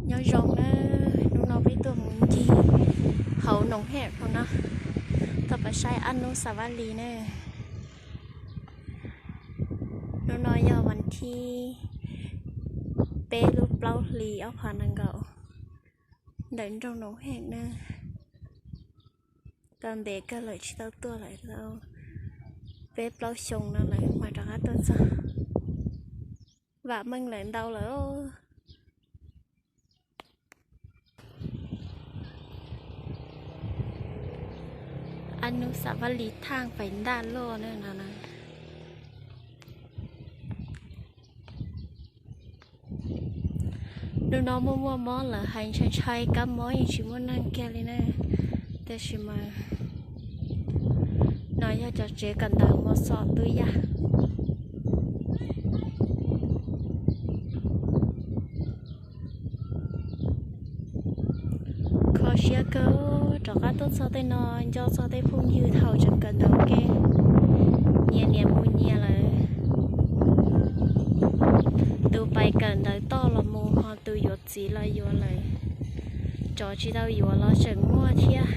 Nyob zoo na, hnub no peb tuaj mus ncig hauv Noov Hej no, tuaj pab saib Ab Nub Xav Vaj Lis na. Hnub no yog vas thib peb lub plaub hlis ob phav nees nkaum ntawm nroog Noov Hej na. Tau ntev kawg lawm tsis tau tuaj lawm, peb plaub xyoo no lawm mas rov qab tuaj txog. Vam meej lawm ntau lawm. Ab Nub Xav Vaj Lis thaaj fais ntaj loj na no. Hnub no muaj muaj mob lawm, hais ntshai ntshai kab mob yeej tsis muaj neeg kiag li na. Tab sis mas no yog cov tsev kawm ntawv Mos Xos Tub Yaj. Kho siab kawg, rov qab tuaj txog tej no, nco txog tej phooj ywg thaum tseem kawm ntawv ua ke, nyias niam mus nyias lawm. Tus pais kawm ntawv toj los mus, ho tus yuav txiv los yuav lawm. Tsov tsis tau yuav los tseem muaj thiab.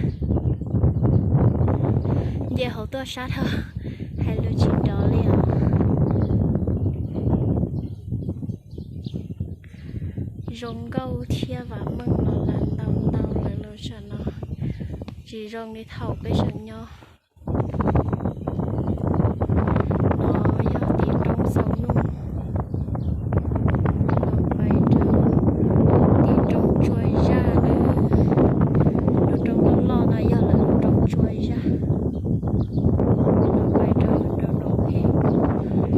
Nce hauv tuaj sab dhau, hais lus tsis nrov li os. Zoo nkauj thiab vam meej los lawm ntau ntau lawm los tsam no tsis zoo li thaum peb tseem nyob. No yog tim roob Xaus Nuj, pais rau tim roob Tsua Zaj na. Lub roob loj loj no yog lawv lub roob Tsua Zaj. Pais rau nram Noov Hej,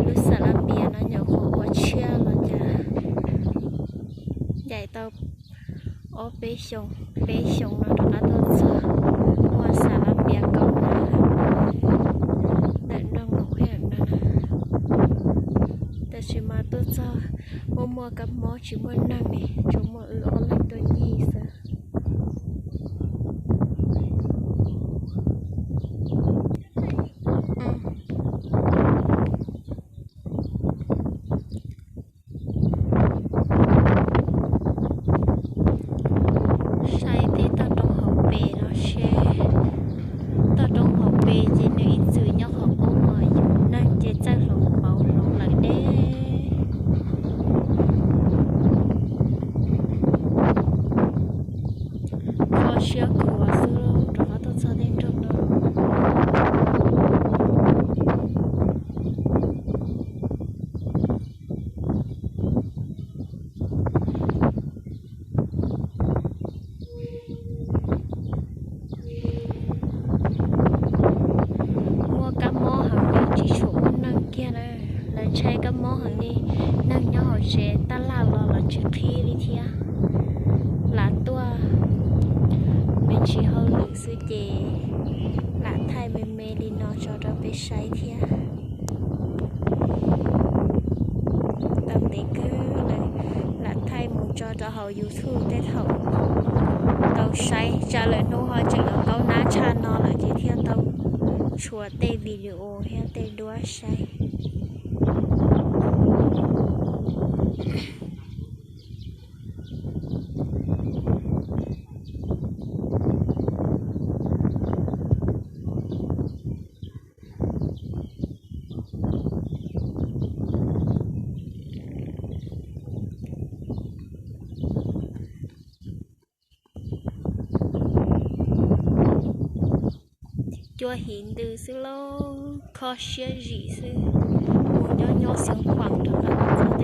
lub Xas Las Npias no nyuam qhuav ua tshiab los cas ncaim tau ob peb xyoo, peb xyoo no rov qab tuaj txog, muaj Xas Las Npias kaum na, ntawm nroog Noov Hej na. Tab sis mas tuaj txog muaj muaj kab mob tsis muaj neeg li, tsuas muaj wb ob leeg tuaj ncig xwb. Saib tej toj roob hauv pes no seb, toj roob hauv pes ces nws ib txwm nyob qhov qub no, yus neeg ces txawj hloov pauv hloov lawm deb. Kho siab khuav xwb rov qab tuaj txog tej nroog no. Muaj kab mob heev li tsis tshua muaj neeg kiag na. Lawv ntshai kab mob heev li, neeg nyob hauv tsev tab laj los los tsis qhib li thiab. Lam tuaj me ntsis hauj lwm xwb ces lam thaij me me li no tso rau peb saib thiab. Tau ntev kawg lawm, lam thaij mus tso rau hauv YouTube tej thaum tau saib, tsam lwm hnub ho tseem yuav kaub nab tshaj no lawm ces thiaj tau tshuav tej video thiab tej duab saib. Cua hiv ntws xwb lauj, kho siab zim xwb. Mus nyob nyob Xeev Khuam rau qab txog